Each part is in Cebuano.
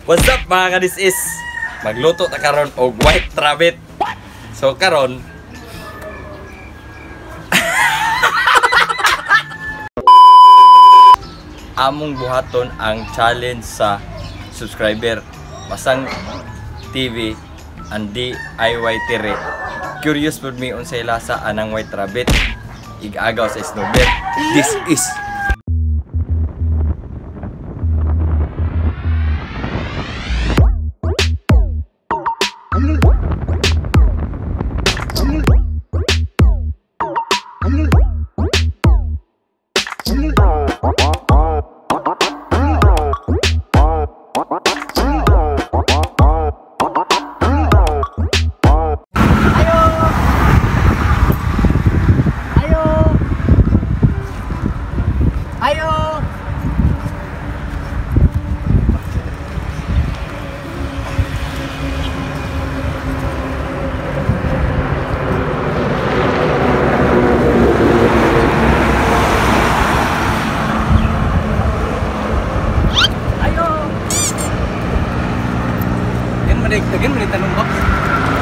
What's up mga ka-this is? Magluto ta karon og white rabbit. So karon among buhaton ang challenge sa subscriber Masang TV and DIY Tire. Curious pud mi unsay lasa anang white rabbit. Igagaw sa snowbird. This is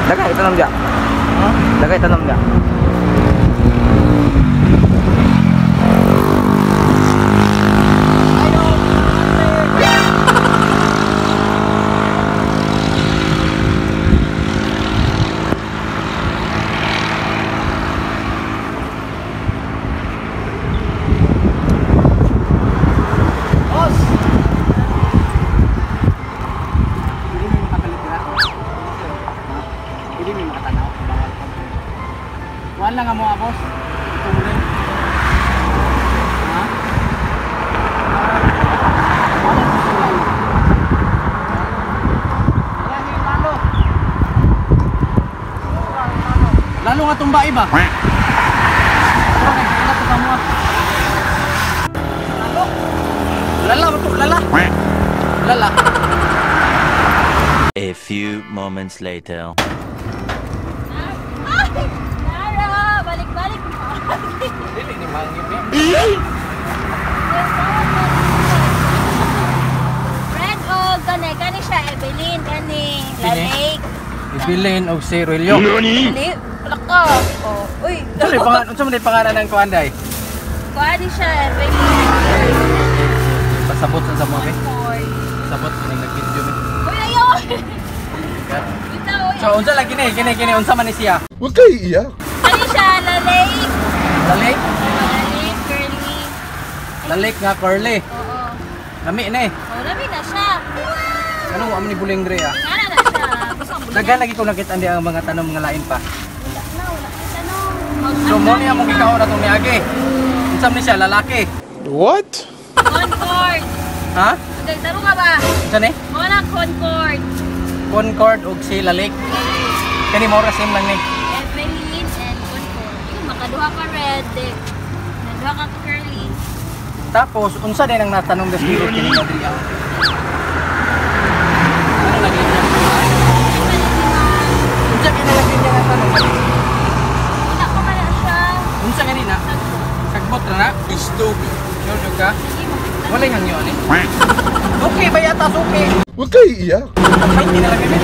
Lagay tanong dia. Huh? Lagay tanong dia. Boss. Hindi mo makapalit na. Hindi mo makatanaw. Bawal pa. Kuhan lang ang mga boss. Ito muna. Ha? Lalo. Lalo nga tumba iba. Lala, lala. Lala. A few moments later. Nara, balik-balik. Dili ni mangyop eh. Red o gani, gani siya Evelyn, gani Lalake. Evelyn og si Ruelio. Dili, wala ka. Oh, uy. Unsa man unsa man pangalan ng kuan day? Kuan siya Evelyn. Pasabot sa mo be. Pasabot ning nag-video mi. Uy, ayaw. So unsa lagi ni kini kini unsa man ni siya? Huwag kayo iiyak. Kani siya Lalake. Lalake? Lalake curly. Lalake nga curly. Oo. Lami ni. Oh, lami na siya. Anong wa man ni buling dre ah? Ngana na siya. Gusto ang buling. Daghan lagi ko nakita andi ang mga tanom nga lain pa. Wala na, wala na tanong. So mo ni among gikaon atong niagi. Unsa man ni siya lalaki? What? Concord. Ha? Nagtaro ka ba? Unsa ni? Mo na Concord. Concord ug si Lalake. Kani mo ra same lang ni. Evelyn and Concord. Yung makaduha ka red, eh. Naduha ka curly. Tapos unsa din ang natanong sa spirit kini nga diri ah? Ano lagi niya? Unsa kini lagi niya nga tanong? Wala ko man siya. Unsa kani na? Sagbot ra na? Stupid. Sure jud ka? Walay hangyo ani. Okay ba yata suki? Huwag kayo iiyak. Ay, hindi na lang bibit.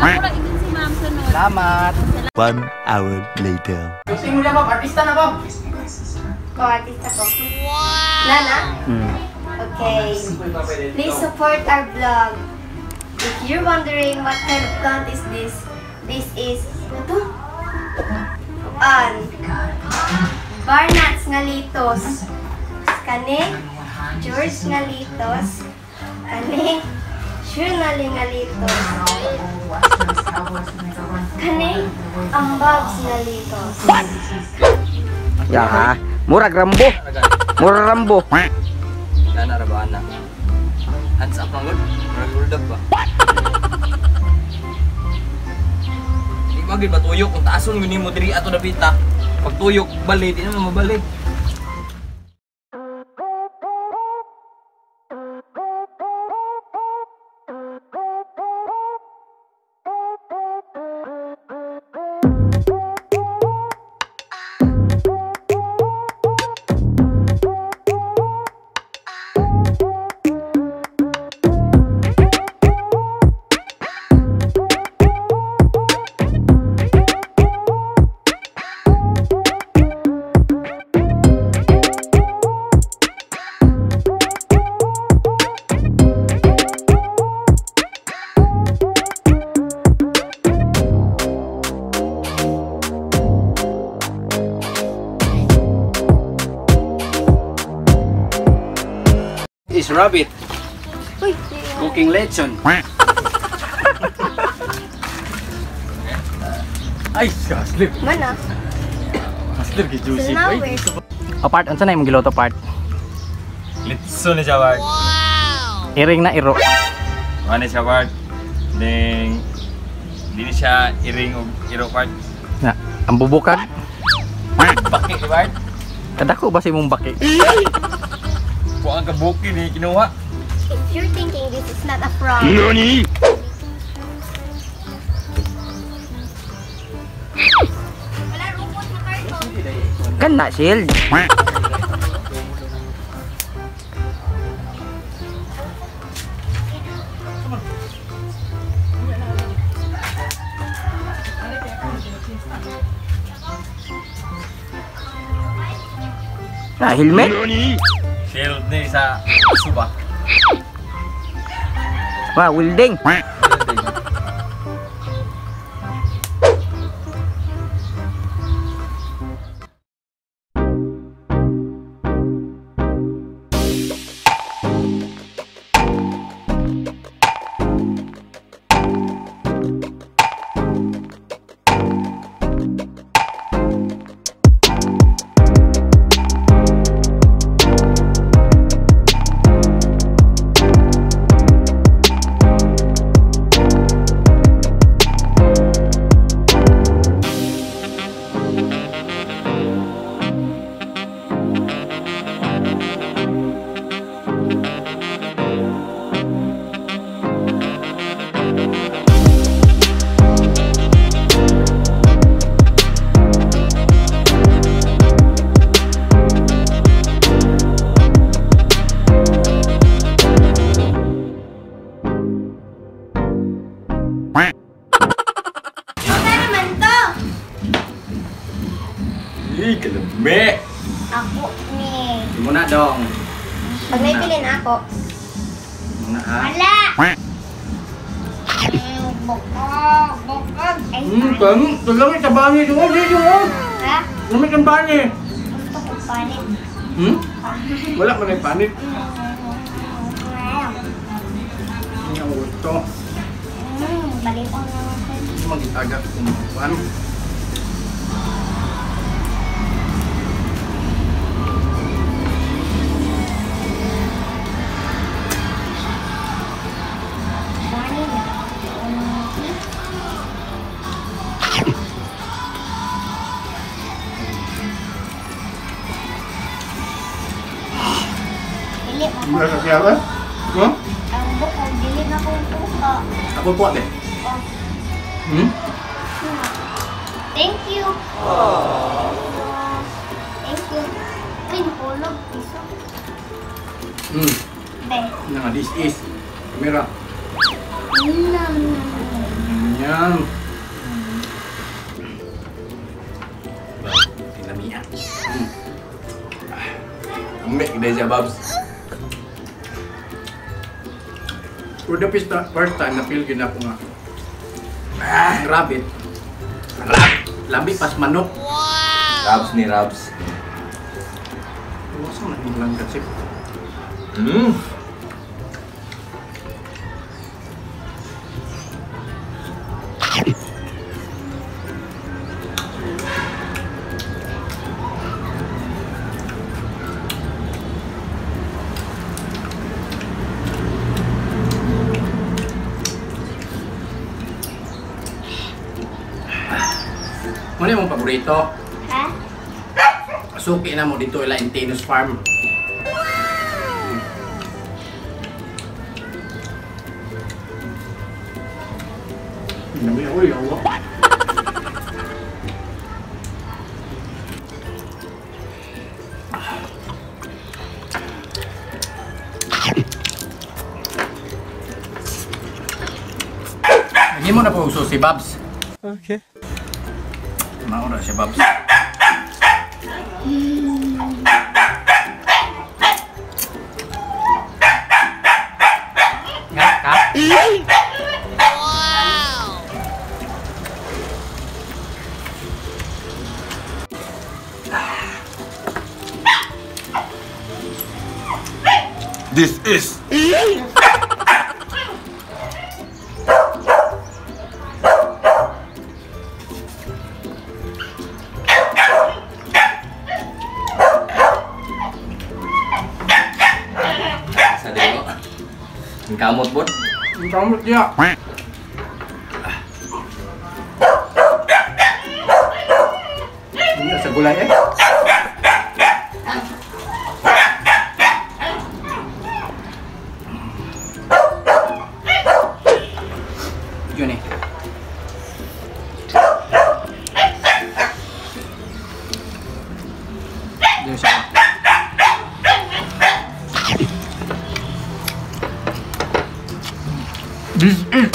Ako lang ingin si ma'am sunod. Salamat. 1 hour later. Gusto mo na ma'am, artista na ma'am. Ko, artista ko. Wow! Nana? Okay. Please support our vlog. If you're wondering what kind of plant is this, this is, ito? An. Barnats nga litos. Kani, George nga litos. Kani, Shurnali nga litos. Kani, Ambabs nga litos. Ya, murag Rambo. Murag Rambo. Nana ra ba ana? Hands up man gud. Murag hold up ba? Di ba gid matuyok kung taason gyud nimo diri ato dapita. Pag tuyok bali di naman mabali. This is rabbit. Uy, Cooking lechon. Ay, kaslip. Mana? Kaslip kay juicy. So now we're O part, unsa na imong giluto part? Litso ni siya part. Iring na iro. Ano siya part? Ding di ni siya iring og iro part. Na, ang bubukag. Baki ni part. Kadako ba sa imong baki? Kuha ang kabuki ni kinuha. If you're thinking this is not a frog. NANI?! Wala rupot na karton. Kana shield. Na helmet? NANI?! Shield ni sa suba. Wa welding. Ano naman to? Ih, kalame. Ako ni. Muna dong. Pag may bilin ako. Muna ha. Wala! Bukog, bukog. Ay, Tulangit sa bani. Dungo, dungo. ha? Lamit ang bani. Gusto ko panit. Hmm? Wala man ay panit. Hindi ako gusto. Balik ko na ako. Hindi magitaga kung ano. Bani na. Dili ako. Wala ka kaya ba? Huh? Ang bukog, dili na akong puka. Ako po ate. Oh. Hmm? Thank you. Thank you. Ay, nahulog. Piso. Hmm. Be. Nga, this is. Camera. Nam. Yan. Tinamiya. Ambe gede siya, Babs. For the first time, na-feel gina ko nga. Ah, rabbit. Labi pas manok. Wow. Rabs ni Rabs. Iwasan na yung langkat sip. Hmm. Ano yung paborito? Ha? Suki na mo dito ila Intinos Farm. Nami ako yawa. Hindi mo na po uso si Babs. Okay. Maura si Babs. Nga ka? Wow! This is Sa dito. Ang kamot po. Ang kamot niya. Hindi sa gulay eh. Yun eh. Yun siya. This is